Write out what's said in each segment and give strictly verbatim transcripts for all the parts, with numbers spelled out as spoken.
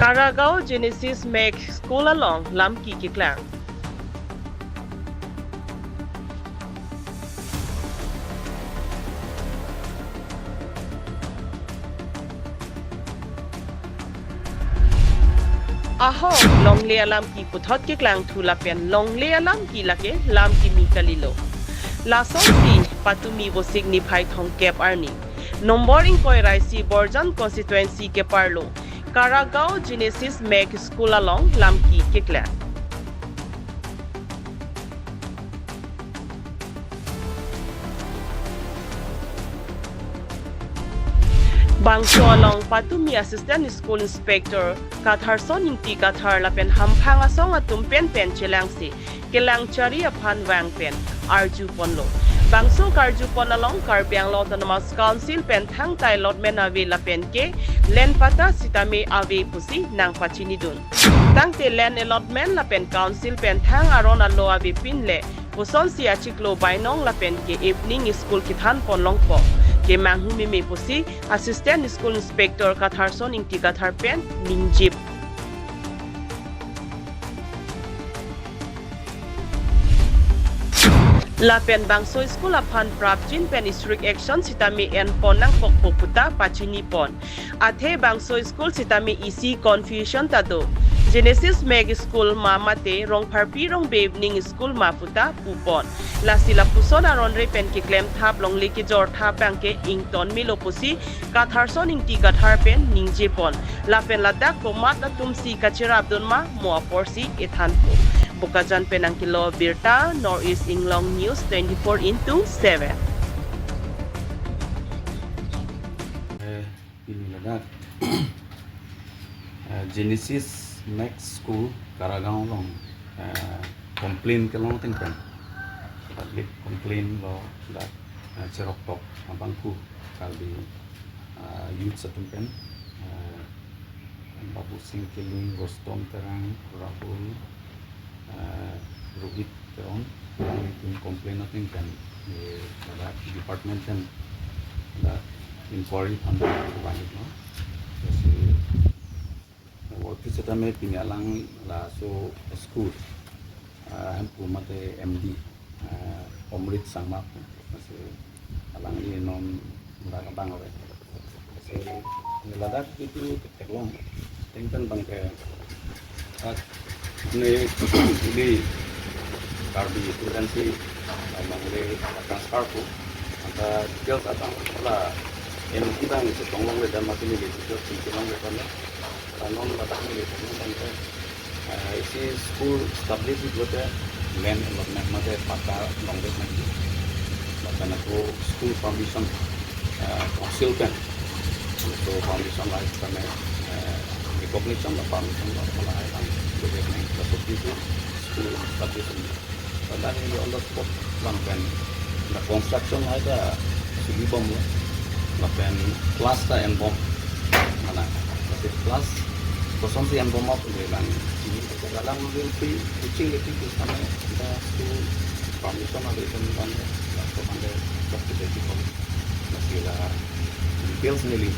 Karagaon Genesis Max School along lamki keklang. Ahok longle alamki puthot keklangthu lapen longle alamki lake lam kimi kalilo. Lasonsi patumi Vosik niphai thomkep arni, nombor ingkoi ra isi Borjan constituency keparlo Karagaon Genesis Max School along lamki keklang. Bangso along patumi Assistant School Inspector Katharson Ingti Kathar lapen hamphang asong atum pen pen chelangsi kelang chari aphan vang pen arju ponlo. Bangso karju pon along Karbi Anglong Autonomous Council pen thangta allotment ave lapen ke land patta sitame ave pusi nangpachinidun. Tangte land allotment lapen council pen thang aron alo avepin le kosonsi achiklo bainong lapen ke evening school kethan pon longpo ke manghu meme pusi Assistant School Inspector Katharson Ingti Kathar pen ningjep. Lapen bangso school aphan prapjin pen strict action sitame en pon nangkokpo puta pachini pon. Athe bangso school sitame isi confusion ta do. Genesis Max School ma mate Rongpharpi Rongbe Evening School ma puta pu pon. Lasi lapuson aron re pen keklem thap longle kejor thap bangke ington melo pusi Katharson Ingti Kathar pen ningje pon. Lapen ladak komat atumsi kachirap dun ma mo aporsi ethan po. Bokajan pen nangkelo birta, North East Inglong News twenty-four into seven. Eh, pini ladak, eh, Genesis Max School Karagaon along, eh, complaint kelong ateng pen, public complaint lo dak, eh, cheroktok abangphu Karbi, eh, youth atum pen, eh, Babu Singh Killing, Rustom Terang, Rahul, eh, Rohit Teron, alanglitum complaint ateng pen, eh, ladak department pen ladak inquiry aphan vanglo. Lasi work sitame pini alang laso school, ah, hemphu mate M D, ah, Omrit Sangma pu. Lasi alangli non ladak abang ave. Lasi ladak itu theklong ateng pen bangke, ah, ne ili Karbi itu kan si, ah, longle transfer pu. Anta details abang la M D abang chetong longle dan mati neli details chetong longle kan. Kanon ladak neli kanon tangte, eh, isi school establish lote land allotment mate patta longle nangji. Lapen ako school permission, eh, council pen. So permission lahai kame, eh, recognition la permission la lahai kame. Jadi nang seperti itu school establish. Ladak neli on the spot abang pen, the construction lahai ta suli bomlo. Lapen class ta en bom. Mana, tapi class kosonsi en bom ap le lang. Ini dalam neli teaching le teaching sama the school permission ave pen bang, la ko ande tak jadi bom. Masih la details neli.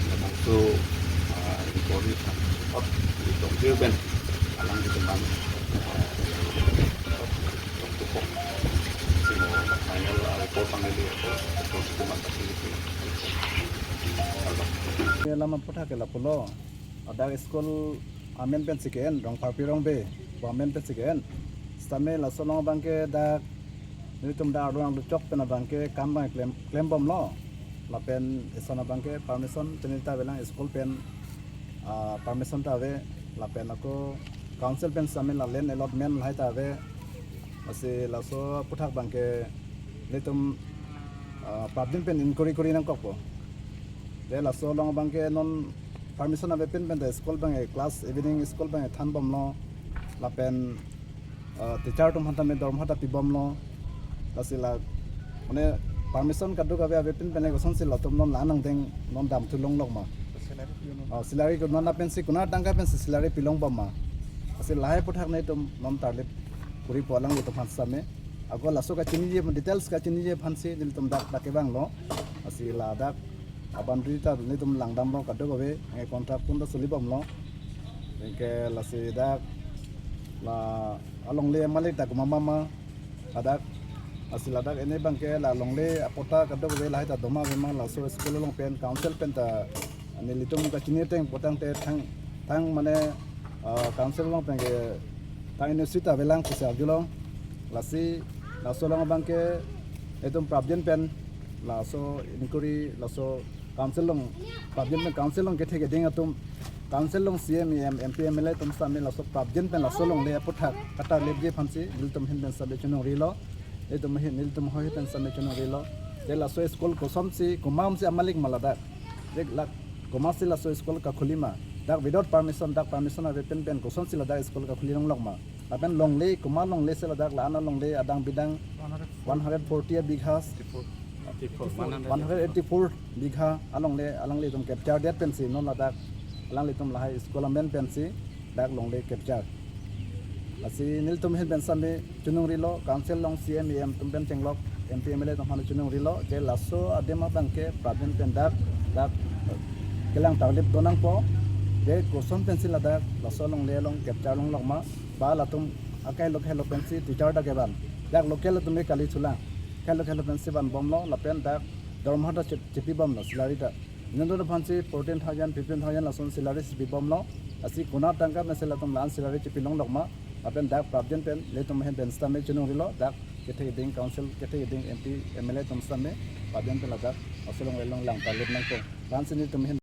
La bangso, ah, inquiry kan. Ot, di tong pen alang di teman. Alam aphuthak ke lapulo. Ladak school amen pensi ke-en, Rongpharpi Rongbe pu amen pensi ke-en. Sitame laso along abangke dak nelitum dak arlo nangluchok pen abangke kam abang klem, klem bomlo. Lapen ison abangke permission pen ta avelang school pen, ah, permission ta ave. Lapen ako council pen sitame la land allotment lahai ta ave. Lasi laso aphuthak abangke nelitum, ah, prapjin pen inquiry kori nangkokpo. De laso along abangke non permission ave pin pen ta school abangke class evening school abangke than bomlo. Lapen, ah, teacher atum aphan tame dorma ta pi bomlo. Lasi la, mane permission kaduk ave ave pin pen le kosonsi latum non la nangdeng non damthu longlok ma. Salary ko non pensi konat tangka pensi salary pilong bom ma. Lasi lahai aphuthak nelitum non tarlip koripo alanglitum aphan sitame. Ako laso kachiniji details kachiniji aphansi nelitum dak dak kevanglo. Lasi ladak a-boundary ta nelitum langdamlo kadokave, eh, contract atum ta suli bomlo. Anke lasi dak la alongle malik dak mama ma, ladak lasi ladak ini abangke la longle apatta kadokave lahai ta doma vema, laso school along pen council pen ta nelitum kachini ateng putangte thang thang mane, ah, council along pen ke thang inutsi ta avelang pusi arjulong. Lasi laso along abangke itum prapjin pen laso inquiry, laso council along prapjin pen, council along kethe keding atum, council along C M, E M, M P, M L A atum sitame laso prapjin pen laso alongle aputhak katarlipji aphansi nelitum ahin pen sitame chonghong rilo. Itum ahin, nelitum ahoi pen sitame chonghong rilo. Je laso school kosonsi, komatsi amalik ma ladak, je la komatsi laso school kakhuli ma, dak without permission, dak permission ave pen pen kosonsi ladak school kakhuli longlok ma? Lapen longle, komat longle si ladak la-an alongle adang bidang one hundred forty a bigha, one hundred eighty-four bigha alongle, alanglitum capture det pensi non ladak alanglitum lahai school amen pensi dak longle capture. Lasi nelitum ahin pen sitame chonghong rilo, council along C M, E M atum pen chenglok, M P, M L A atum aphan chonghong rilo, je laso adim abangke prapjin pen dak, dak kelang tarlip do nangpo. Je koson pensi ladak laso alongle along capture longlok ma, ba latum akai lo khelo pensi teacher ta kevan, dak local atum ke kali chulang, khelo khelo pensi van bomlo, lapen dak dorma ta chip-, chipi bomlo, salary ta. Nonton aphansi fourteen thousand, fifteen thousand lason salary si pi bomlo. Lasi konat tangka pensi latum la-an salary chipi longlok ma? Lapen dak prapjin pen nelitum ahin pen sitame chonghong rilo, dak kethe keding council, kethe keding M P, M L A atum sitame prapjin pen ladak laso alongle along lang tarlip nangpo. La-ansi nelitum ahin